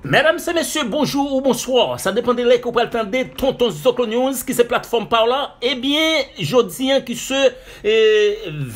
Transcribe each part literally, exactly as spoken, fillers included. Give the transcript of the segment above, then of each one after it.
Medam e mesye, bonjou ou bonswa. Sa depann de lè ke w pral tande Tonton Zoklo News, ki se platfòm pa w la. Ebyen, jodi a, ki se, e,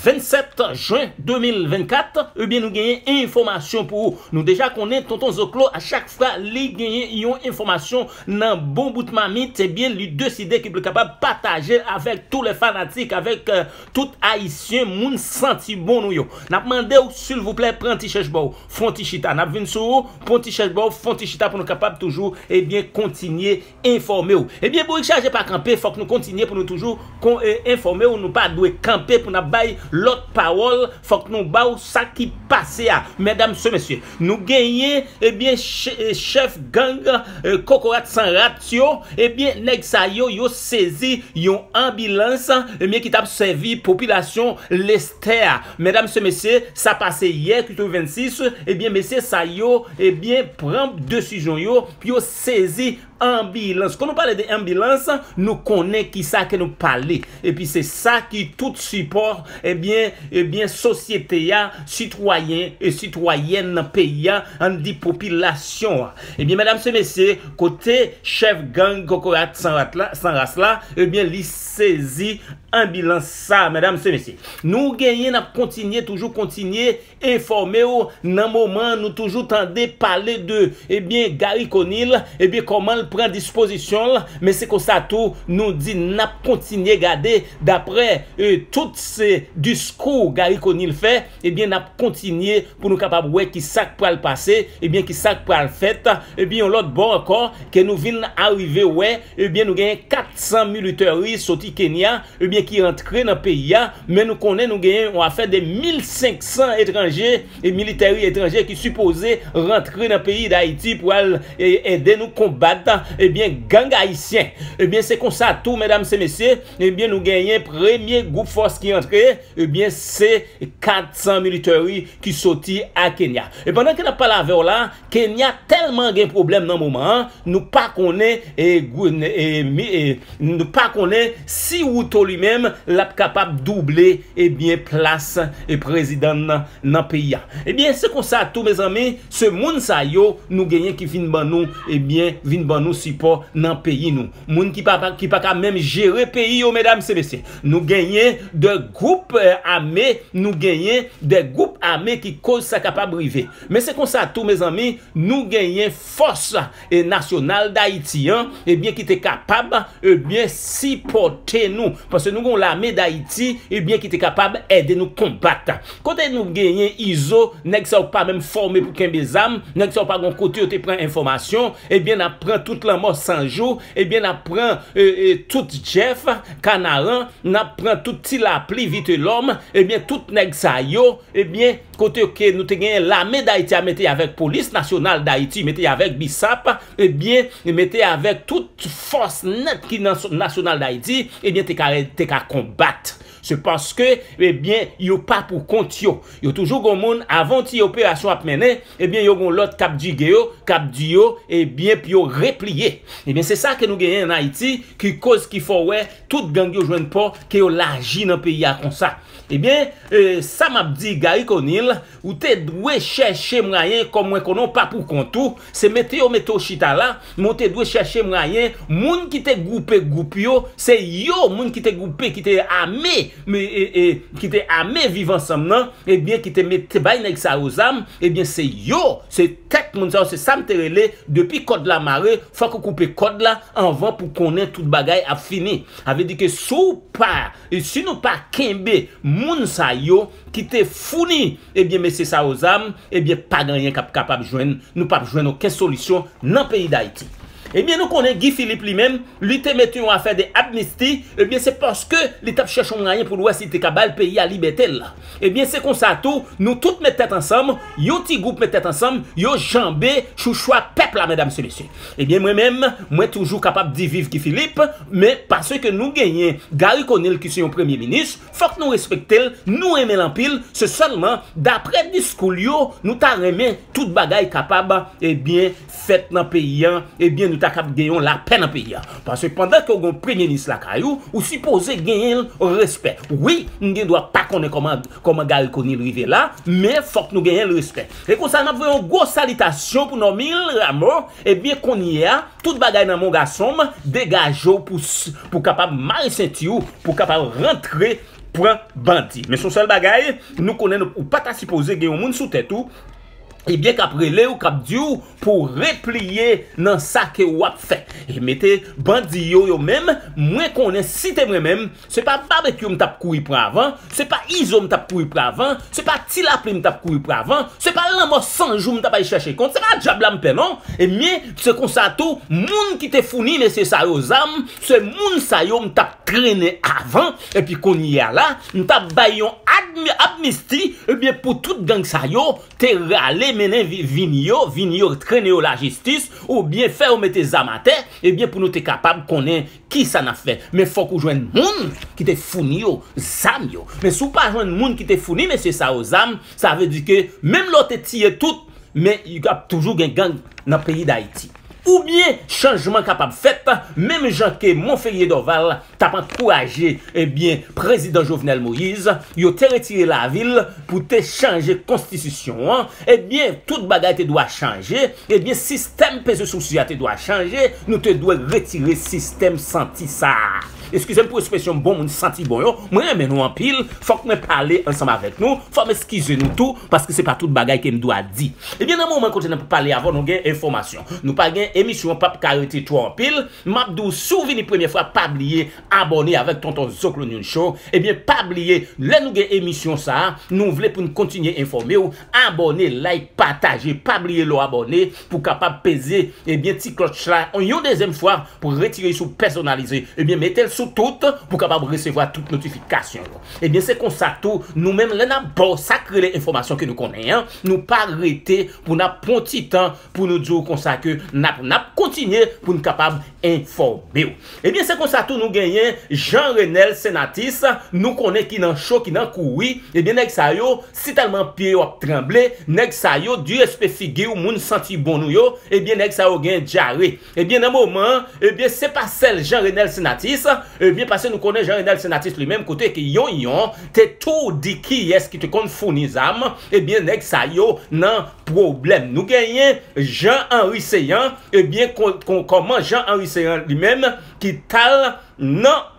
vennsèt jen de mil vennkat, ebyen, nou genyen enfòmasyon pou ou. Nou deja konnen Tonton Zoklo, a chak fwa li genyen yon enfòmasyon nan bon bout mamit, ebyen, li deside ke pou l kapab pataje avèk tout lè fanatik, avèk, e, tout Ayisyen, moun santi bon nou yo. N ap mande w, silvouplè, pran ti chèch ba w, fè yon ti chita. N ap vin sou ou, pran ti chèch ba w, fè yon ti chita pou nou kapab toujou, ebyen, kontinye enfòme w. Ebyen, bourik chaje pa kanpe, fòk nou kontinye pou nou toujou kon, e, enfòme w. Nou pa dwe kanpe pou n ap bay lòt pawòl, fòk nou ba w sa ki pase a. Medam e mesye, nou genyen, ebyen, ch-, e, chèf gang, e, Kokorat San Rat yo, ebyen, nèg sa yo, yo sezi yon anbilans, ebyen, ki t ap sèvi popilasyon Lestè a. Medam e mesye, sa pase yè, ki te vennsis, ebyen, mesye sa yo, ebyen, pran desizyon yo, pou yo sezi anbilans. Kan nou pale de anbilans, nou konnen ki sa ke nou pale. Epi se sa ki tout sipò, ebyen, ebyen, sosyete a, sitwayen e sitwayèn nan peyi a, ann di popilasyon an. Ebyen, medam e mesye, kote chèf gang Kokorat San Rat la, San Ras la, ebyen, li sezi anbilans sa, medam e mesye. Nou genyen, n ap kontinye, toujou kontinye enfòme w. Nan moman, nou toujou tande pale de, ebyen, Garry Conille, ebyen, kòman l pran dispozisyon l, men se konsa tou, nou di n ap kontinye gade, daprè, e, tout se diskou Garry Conille fè, ebyen, n ap kontinye pou nou kapab wè ki sa k pral pase, ebyen, ki sa k pral fèt, ebyen, yon lòt bò ankò, ke nou vin arive wè, ebyen, nou genyen kat san militeri soti Kenya, ebyen, ki rantre nan peyi a, men nou konnen nou genyen yon afè de mil senk san etranje, e militeri etranje ki sipoze rantre nan peyi Dayiti pou al, e, ede nou konbat, ebyen, gang ayisyen. Ebyen, se konsa tou, medam e mesye, ebyen, nou genyen premye gwoup fòs ki rantre, ebyen, se kat san militeri ki soti a Kenya. E pandan ke n ap pale avè w la, Kenya tèlman gen pwoblèm nan moman an, nou pa konnen, e, gou-, e, mi-, e, nou pa konnen si Ruto li menm, l ap kapab double, ebyen, plas, e, prezidan nan, nan peyi a. Ebyen, se konsa tou, mezanmi, se moun sa yo, nou genyen ki vin ban nou, ebyen, vin ban nou sipò nan peyi nou. Moun ki pa, ki pa ka menm jere peyi yo, medam e mesye. Nou genyen de gwoup, e, ame, nou genyen de gwoup ame ki koz sa kapab rive. Men se konsa tou, mezanmi, nou genyen fòs, e, nasyonal Dayiti an, ebyen, ki te kapab, ebyen, sipòte nou. Paske nou gen yon lame Dayiti, ebyen, ki te kapab ede nou konbat. Kote nou genyen Izo, nèg sa yo pa menm fòme pou kenbe zam, nèg sa yo pa gen kote yo te pran enfòmasyon, ebyen, n ap pran tout Lanmò San Jou, ebyen, n ap pran, e, e, tout Jeff Kanaran, n ap pran tout Ti Lapli Vitelòm, ebyen, tout nèg sa yo, ebyen, kote ke nou te genyen lame Dayiti a mete avèk Polis Nasyonal Dayiti, mete avèk bisap, ebyen, mete avèk tout fòs nèt ki nan Nasyonal Dayiti, ebyen, te ka, te ka konbat. Se paske, ebyen, yo pa pou kont yo. Yo toujou gon moun, avan ti operasyon ap mennen, ebyen, yo gon lòt k ap jige yo, k ap di yo, ebyen, pou yo repliye. Ebyen, se sa ke nou genyen ann Ayiti, ki koz ki fè w wè tout gang yo jwenn pò, ke yo laji nan peyi a konsa. Ebyen, e, sa m ap di, Garry Conille, ou te dwe chèche mwayen, kòm mwen konnen w pa pou kont ou, se mete yo mete w chita la, men w te dwe chèche mwayen, moun ki te gwoupe gwoup yo, se yo, moun ki te gwoupe, ki te ame, men, e, e, ki te ame Viv Ansanm nan, ebyen, ki te mete bay nèg sa yo zam, ebyen, se yo, se tèt moun sa yo, se sa m te rele, depi kòd la mare, fòk ou koupe kòd la anvan pou konnen tout bagay ap fini. Sa vle di ke si w pa, e si nou pa kenbe moun sa yo ki te founi, ebyen, mesye sa yo zam, ebyen, pa gen anyen k ap kapab jwenn, nou p ap jwenn okenn solisyon nan peyi Dayiti. Ebyen, nou konnen Guy Philippe li menm, li te mete yon afè de amnisti, ebyen, se paske li t ap chèche yon mwayen pou l wè si li te ka bay peyi a libète l. Ebyen, se konsa tou, nou tout met tèt ansanm, yon ti gwoup met tèt ansanm, yo janbe chouchwa pèp la, medam e mesye. Ebyen, mwen menm, mwen toujou kapab di viv Guy Philippe, men paske nou genyen Garry Conille ki se yon premye minis, fòk nou respekte l, nou renmen l anpil, se sèlman, daprè diskou l yo, nou ta renmen tout bagay kapab, ebyen, fèt nan peyi an, ebyen, ta kab gen yon lapè nan peyi a. Paske pandan ke w gen yon premye minis lakay ou, ou sipoze genyen l respè. Wi, m gen dwa pa konnen kòman, kòman Garry Conille rive la, men fòk nou genyen l respè. E konsa, n ap voye yon gwo salitasyon pou Normil Rameau. Ebyen, kounye a, tout bagay nan men w, gason m, degaje w pou, pou kapab mare senti w, pou kapab rantre pran bandi. Men se yon sèl bagay, nou konnen nou, ou pa ta sipoze gen yon moun sou tèt ou, ebyen, k ap rele w, k ap di w pou w repliye nan sa ke w ap fè. E mete bandi yo, yo menm, mwen konnen si te mwen menm, se pa Babekyou m t ap kouri pran avan, se pa Izo m t ap kouri pran avan, se pa Ti Lapli m t ap kouri pran avan, se pa Lanmò San Jou m t ap al chèche kont, se pa dyab la m pè non. Ebyen, se konsa tou, moun ki te founi mesye sa yo zam, se moun sa yo m t ap trennen avan, epi kounye a la, m t ap bay yon admi-, amnisti, ebyen, pou tout gang sa yo, te rale mennen vi-, vini yo, vini yo trennen yo lajistis, oubyen fè yo mete zam atè, ebyen, pou nou te kapab konnen kisa n ap fè. Men fòk ou jwenn moun ki te founi yo zam yo. Men si w pa jwenn moun ki te founi mesye sa yo zam, sa vle di ke menm lè w te tiye tout, men y ap toujou gen gang nan peyi Dayiti. Oubyen chanjman kapab fèt, menm jan ke Monferrier Dorval t ap ankouraje, ebyen, prezidan Jovenel Moïse, yo te retire lavil pou te chanje konstitisyon an, ebyen, tout bagay te dwa chanje, ebyen, sistèm peze souse a te dwa chanje, nou te dwe retire sistèm santi sa a. Eskize m pou ekspresyon bon moun santi bon yo, mwen renmen nou anpil, fòk mwen pale ansanm avèk nou, fò m eskize nou tou, paske se pa tout bagay ke m dwa di. Ebyen, nan moman kote n ap pale avè w, nou gen enfòmasyon. Nou pa gen emisyon, p ap ka rete twò anpil. M ap di w, si w vini premye fwa, pa bliye abòne avèk Tonton Zoklo News Show. Ebyen, pa bliye, lè nou gen emisyon sa a, nou vle pou n kontinye enfòme w, abòne, like, pataje. Pa bliye lè w abòne pou w kapab peze, ebyen, ti klòch la yon dezyèm fwa pou retire sou pèsonalize. Ebyen, mete l sou tout pou w kapab resevwa tout notifikasyon yo. Ebyen, se konsa tou, nou menm, lè n ap ba w sa k rele enfòmasyon ke nou konnen an, nou pa rete pou n ap pran ti tan pou nou di w konsa ke n ap, n ap kontinye pou n kapab enfòme w. Ebyen, se konsa tou nou genyen Jean Renel Senatis, nou konnen ki nan cho, ki nan kouri. Ebyen, nèg sa yo, si tèlman pye yo ap tranble, nèg sa yo, di respè figi w, moun santi bon nou yo, ebyen, nèg sa yo gen dyare. Ebyen, nan moman an, ebyen, se pa sèl Jean Renel Senatis, ebyen, paske nou konnen Jean Renel Senatis li menm, kote ke Yonyon te tou di kiyès ki te konn founi zam, ebyen, nèg sa yo nan pwoblèm. Nou genyen Jean Henry Ceant, ebyen, kon-, kon-, kòman Jean Henry Ceant li menm ki t al nan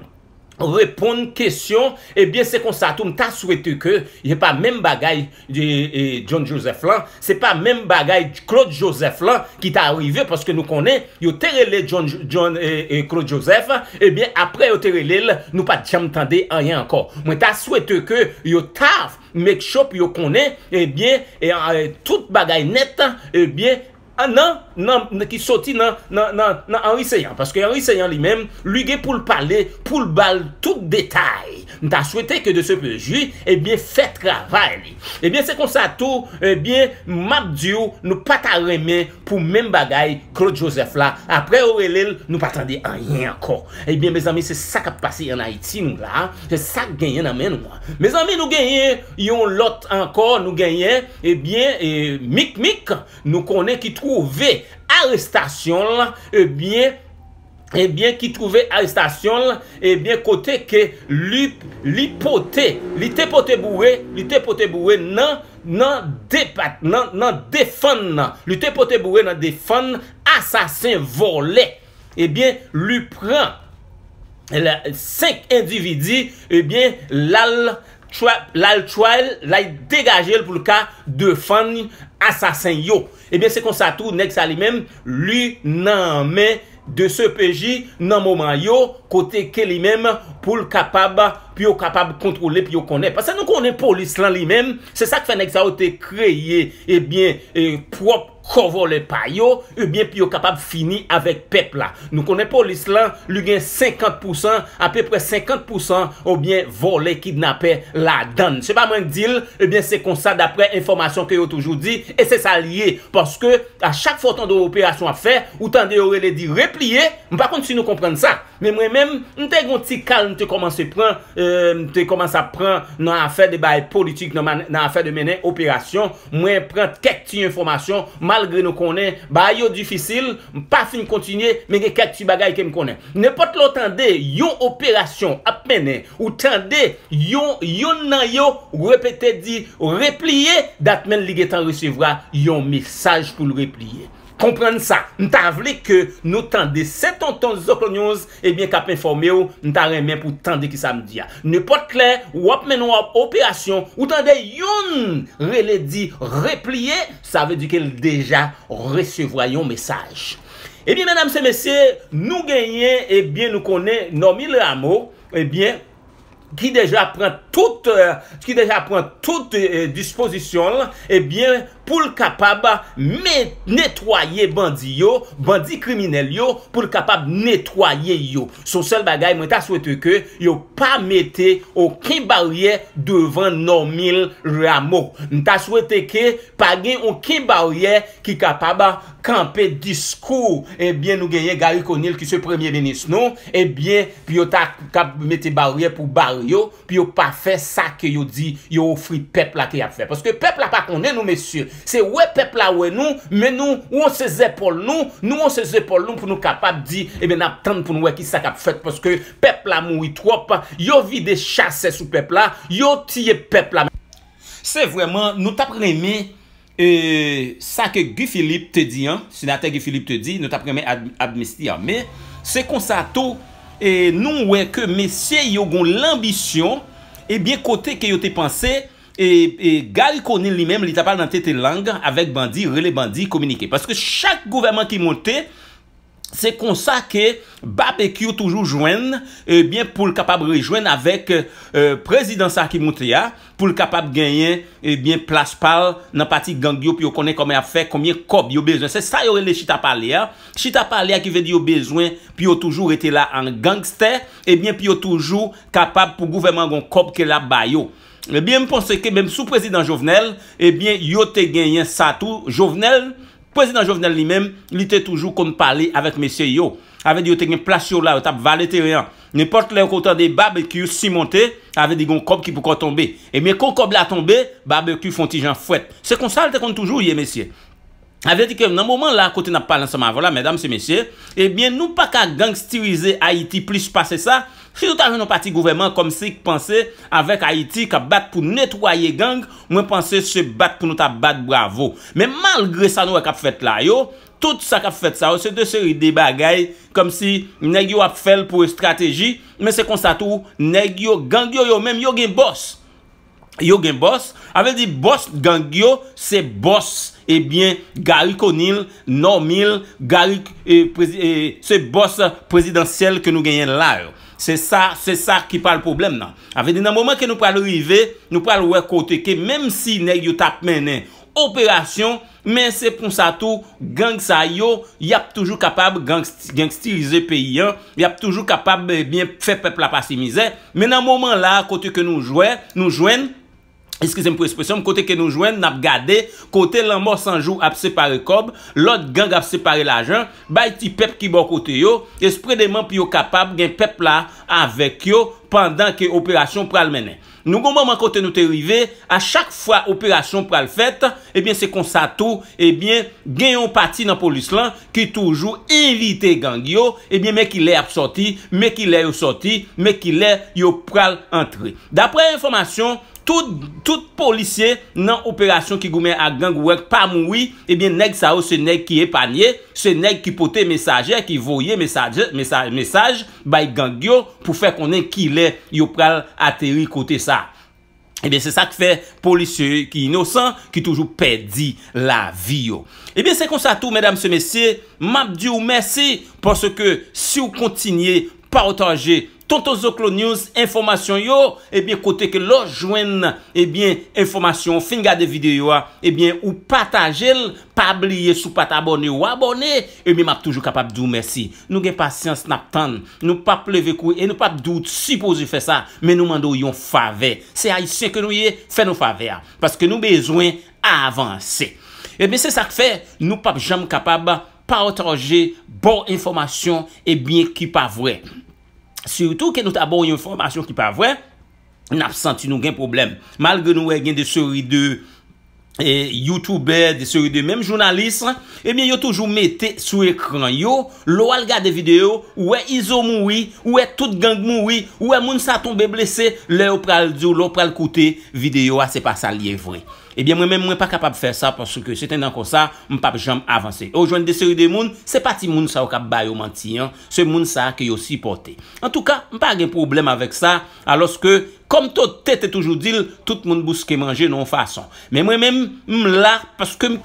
reponn kesyon, ebyen, se konsa tou, m ta swete ke se pa menm bagay, e, e, John Joseph lan, se pa menm bagay Claude Joseph lan ki ta rive, paske nou konnen yo te rele John, John, e, e, Claude Joseph, ebyen, apre yo te rele l, nou pa t janm tande anyen ankò. Mwen ta swete ke yo ta make sure pou yo konnen, ebyen, e, e, tout bagay nèt, ebyen, an, nan, nan, nan, ki soti nan, nan, nan, nan Henry Ceant. Paske Henry Ceant li menm, li gen pou l pale, pou l ba l tout detay. M ta swete ke D C P J, ebyen, fè travay li. Ebyen, se konsa tou, ebyen, m ap di w, nou pa ta renmen pou menm bagay Claude Joseph la. Apre yo rele l, nou pa tande anyen ankò. Ebyen, mezanmi, se sa k ap pase ann Ayiti, nou la. Se sa k genyen nan men nou an. Mezanmi, nou genyen yon lòt ankò, nou genyen, ebyen, e, Mikmik, nou konnen ki twouve arestasyon l, ebyen, ebyen, ki twouve arestasyon l, ebyen, kote ke li, li pote, li te pote boure, li te pote boure nan, nan depat-, nan, nan defann, li te pote boure nan defann asasen vòlè. Ebyen, li pran la, senk endividi, ebyen, l al try, l al try, l al degaje l pou l ka defann asasen yo. Ebyen, se konsa tou, nèg sa li menm, li nan men D C P J nan moman yo, kote ke li menm pou l kapab, pou yo kapab kontwole, pou yo konnen. Paske nou konnen polis lan li menm, se sa k fè nèg sa yo te kreye, ebyen, e, pwòp kò vòlè pa yo, ebyen, pou yo kapab fini avèk pèp la. Nou konnen polis lan, li gen senkant pousan, apeprè senkant pousan, ebyen, vòlè, kidnapè ladan l. Se pa mwen k di l, ebyen, se konsa, daprè enfòmasyon ke yo toujou di, e se sa l ye. Paske, a chak fwa w tande yon operasyon ap fè, ou tande yo rele di repliye, m pa konn si nou konprann sa. Men mwen menm, m te gon ti kal m te kòmanse pran, eh, m te kòmanse ap pran nan afè de bagay politik, nan, nan afè de mennen operasyon. Mwen pran kèk ti enfòmasyon, malgre nou konnen bagay yo difisil, m pa fin kontinye, men gen kèk ti bagay ke m konnen. Nenpòt lè w tande yon operasyon ap mennen, ou tande yon, yonn nan yo repete di repliye, dat men li gentan resevwa yon mesaj pou l repliye. Konprann sa. M ta vle ke nou tande se tonton Zoklo News, ebyen, k ap enfòme w, m ta renmen pou tande kisa m di a. Nenpòt lè w ap mennen yon operasyon, ou tande yonn rele di repliye, sa vle di ke l deja resevwa yon mesaj. Ebyen, medam e mesye, nou genyen, ebyen, nou konnen Normil Rameau, ebyen, ki deja pran tout, eh, ki deja pran tout, eh, dispozisyon l, ebyen, pou l kapab netwaye bandi yo, bandi kriminèl yo, pou l kapab netwaye yo. Se yon sèl bagay, mwen ta swete ke yo pa mete okenn baryè devan Normil Rameau. M ta swete ke pa gen okenn baryè ki kapab kanpe diskou, ebyen, nou genyen Garry Conille ki se premye minis nou, ebyen, pou yo ta kab mete baryè pou bare yo, pou yo pa fè sa ke yo di yo ofri pèp la ke y ap fè. Paske pèp la pa konnen nou, mesye. Se wè pèp la wè nou, men nou wonse zepòl nou, nou wonse zepòl nou pou nou kapab di, ebyen, n ap tann pou nou wè kisa k ap fèt, paske pèp la mouri twòp, yo vide chasè sou pèp la, yo tiye pèp la. Se vrèman, nou t ap renmen, e, sa ke Guy Philippe te di an, senatè Guy Philippe te di, nou t ap renmen ad-, amnisti an. Men, se konsa tou, e, nou wè ke mesye yo gon lanbisyon, ebyen, kote ke yo te panse, e, e, Garry Conille li menm, li t ap al nan tete lang avèk bandi, rele bandi, kominike. Paske chak gouvènman ki monte, se konsa ke Babekyou toujou jwenn, ebyen, pou l kapab rejwenn avèk, eh, prezidan sa ki moute a, pou l kapab genyen, ebyen, plas pa l nan pati gang yo, pou yo konnen kòman y ap fè, konbyen kòb yo bezwen. Se sa yo rele chita pale a. Chita pale a ki vle di yo bezwen pou yo toujou rete la an gangstè, ebyen, pou yo toujou kapab pou gouvènman gon kòb ke l ap ba yo. Ebyen, m panse ke menm sou prezidan Jovenel, ebyen, yo te genyen sa tou. Jovenel, Prezidan Jovenel li menm, li te toujou konn pale avèk mesye yo. Sa vle di yo te gen plas yo la, yo t ap vale teren an. Nenpòt lè ke w tande Babekyou simonte, sa vle di gen yon kòb ki poko tonbe. Ebyen, kon kòb la tonbe, Babekyou fè yon ti jan frèt. Se konsa l te konn toujou ye, mesye. Sa vle di ke nan moman la, kote n ap pale ansanm avè w la, medam e mesye, ebyen, nou pa ka gangstirize Ayiti plis pase sa, si nou ta jwenn yon pati gouvènman kòmsi k panse avèk Ayiti, k ap bat pou netwaye gang, mwen panse se bat pou nou ta bat bravo. Men malgre sa nou wè k ap fèt la yo, tout sa k ap fèt sa yo, se de seri de bagay kòmsi nèg yo ap fè l pou estrateji, men se konsa tou, nèg yo, gang yo, yo menm, yo gen bòs. Yo gen bòs, sa vle di bòs gang yo, se bòs, ebyen, Garry Conille, Normil, Garry, e, prezi-, e, se bòs prezidansyèl ke nou genyen la yo. Se sa, se sa ki pral pwoblèm nan. Sa vle di nan moman ke nou pral rive, nou pral wè kote ke menm si nèg yo t ap mennen operasyon, men se konsa tou, gang sa yo, y ap toujou kapab gangst-, gangstirize peyi an, y ap toujou kapab, ebyen, fè pèp la pase mizè. Men nan moman la, kote ke nou jwè, nou jwenn, eskize m pou ekspresyon m, kote ke nou jwenn, n ap gade, kote lanmò san jou ap separe kòb, lòt gang ap separe lajan, bay ti pèp ki bò kote yo, espredeman pou yo kapab gen pèp la avèk yo pandan ke operasyon pral mennen. Nou gon moman kote nou te rive, a chak fwa operasyon pral fèt, ebyen, se konsa tou, ebyen, gen yon pati nan polis lan ki toujou envite gang yo, ebyen, men ki lè y ap sòti, men ki lè yo sòti, men ki lè yo pral antre. Daprè enfòmasyon, tout, tout polisye nan operasyon ki goumen ak gang ou wè k pa mouri, ebyen, nèg sa yo se nèg ki epanye, se nèg ki pote mesajè, ki voye mesajè, mesaj, mesaj bay gang yo pou fè konnen kilè yo pral ateri kote sa. Ebyen, se sa k fè polisye ki inosan, ki toujou pèdi lavi yo. Ebyen, se konsa tou, medam e mesye, m ap di w mèsi, paske si w kontinye pataje Tonton Zoklo News enfòmasyon yo, ebyen, kote ke lè w jwenn, ebyen, enfòmasyon, w fin gade videyo a, ebyen, ou pataje l, pa bliye si w pa t abòne, w abòne, ebyen, m ap toujou kapab di w mèsi. Nou gen pasyans, n ap tann. Nou p ap leve kou e nou p ap di w sipoze fè sa, men nou mande w yon favè. Se Ayisyen ke nou ye, fè nou favè a. Paske nou bezwen avanse. Ebyen, se sa k fè nou p ap janm kapab pataje ba w enfòmasyon, ebyen, ki pa vrè. sitou ke nou ta ba w yon enfòmasyon ki pa vrè, n ap santi nou gen pwoblèm. Malgre nou wè gen de seri de e, youtubè, de seri de menm jounalis, ebyen, yo toujou mete sou ekran yo, lè w al gade videyo, ou wè Izo mouri, ou wè tout gang mouri, ou wè moun sa tonbe blese, lè yo pral di w, lè w pral koute videyo a, se pa sa l ye vre. Ebyen, mwen menm, mwen pa kapab fè sa, paske se te nan konsa, m p ap janm avanse. E w jwenn de seri de moun, se pa ti moun sa yo k ap ba yo manti an, se moun sa ke yo sipòte. Antouka, m pa gen pwoblèm avèk sa, alòske, kòm Tote te toujou di l, tout moun bouske manje nan yon fason. Men mwen menm, m la, paske m